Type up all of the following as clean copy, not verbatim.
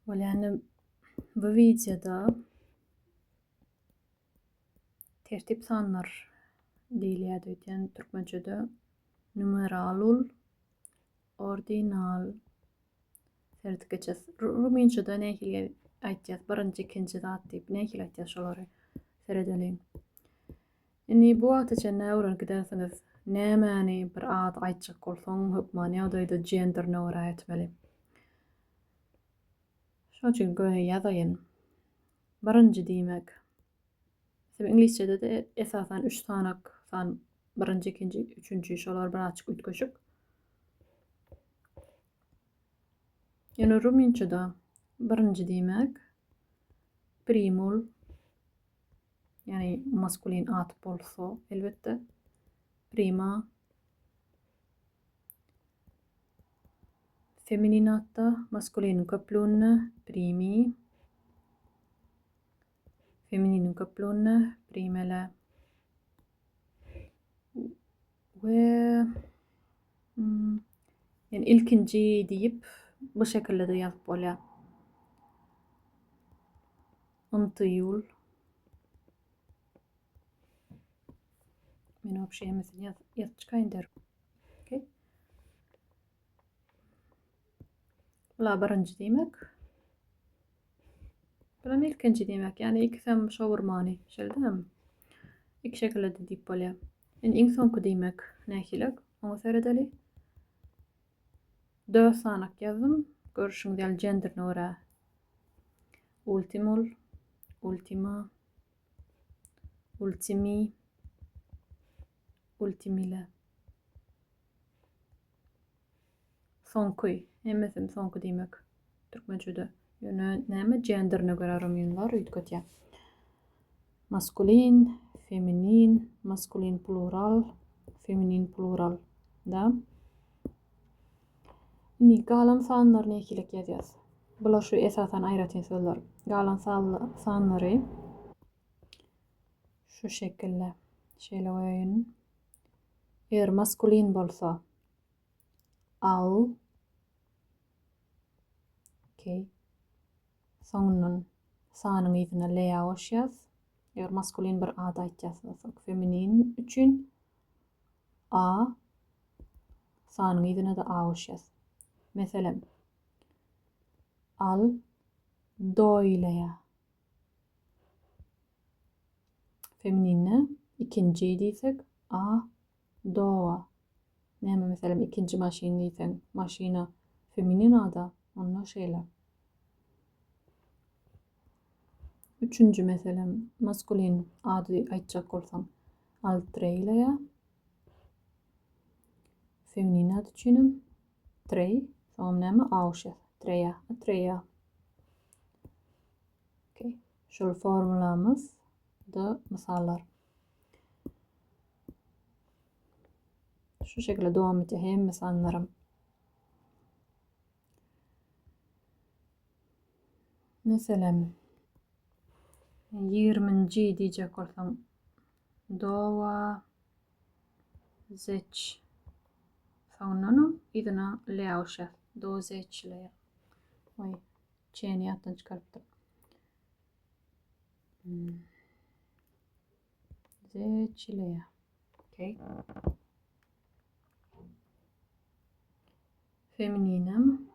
Bolýany bu wideoda tertip sanlar diýilýär öýdýän türkmençede numeralul ordinal seredip geçes. Rumynçada nähili aýtýas birinji ikinji zat diýip nähili aýtýas şolary seredeliň. Indi bu wagta çenli öwrenip gidersiňiz. Nämäni bir ad aýtjak bolsaň hökmany ýagdaýda genderine görä etmeli. Şonuň üçin göni ýazaýyn. Birinji diýmek. Sebäbi iňlisçede-de esasan üç sanak san birinji, ikinji, üçünji şolar birazçyk üýtgeşik. Ýöne rumynçada birinji diýmek primul ýagny maskulin at bolsa elbetde prima Feminin atda maskuliniň köplüginde primi, femininiň köplüginde primele we hmm, yani ilkinji diýip bu şekilde de ýazyp bolýar. Untuýul. Men wapşe hemmesini ýaz, ýazyp çykaýyn derim. Okay. Bula birinji diýmek. Bulam ilkinji diýmek. Ýagny ikisem şo bir many. Şeýle dälmi? Iki şekilde de diýip bolýar. Indi iň soňky diýmek nähili? Oňa seredeli. Dört sanak ýazdym. Görüşüňiz ýaly genderine görä. Ultimul, ultima, ultimi, ultimile. Soňky, hemmesem soňky diýmek türkmençede. Ýöne näme genderine görä rumynlar üýtgetýär. Maskulin, feminin, maskulin plural, feminin plural. Da. Indi galan sanlary nähilek ýazýas? Bular şu esasan aýratyn sözler. Galan sanlary şu şekilde şeýle goýaýyn. Eger maskulin bolsa al okey. Soňundan sanyň yzyna lea goşýas. Eger maskulin bir ad aýtýas bolsak, feminin üçin a sanyň yzyna-da a goşýas. Meselem, al doýlea. Femininde ikinji diýsek, a doa. Näme meselem ikinji maşyn diýseň, maşyna feminin ada, onda şeýle. Üçünji meselem maskulin ady aýtjak bolsaň, al treýleýa. Feminin ad üçinem treý, soňam näme a goşýas. Treýa, treýa. Okay. Şol formulamyz da mysallar. Şu şekilde dowam edýär hemme sanlarym. Meselem, 20-nji diýjek bolsaň, dowa zeç. Soňundanam yzyna le goşýas. Do zeç le. Oý, çeni ýatdan çykarypdyr. Hmm. Zeç le. Okay. Femininem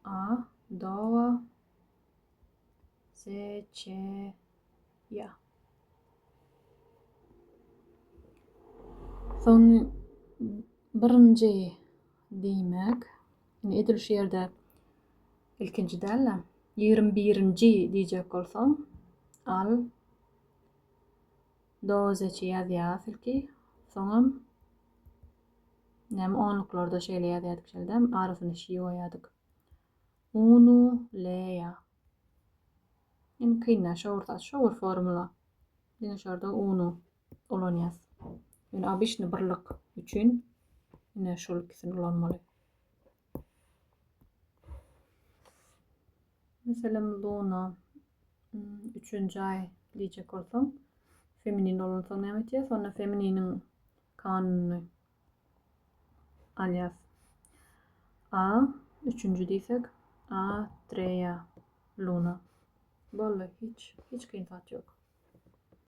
a doa z ç ýa. Soň birinji diýmek, indi edil şu ýerde ilkinji däl-de, 21-nji diýjek bolsaň, al dozeçi ýazýas ilki, soňam Näme onluklarda şeýle ýazýardyk şeýle dämi? Arasyna şi goýýardyk. Unu leýa. Indi kyn däl, şo bir zat, şo bir formula. Diňe şorda unu ulanýas. Ýöne obyçny birlik üçin ine şol ikisini ulanmaly. Meselem, luna üçünji aý diýjek bolsaň, feminin bolansoň näme etýäs? Onda femininiň Kanunyny alýas. A üçünji diýsek, Atreya Luna. Boldy, hiç hiç kyn zat ýok.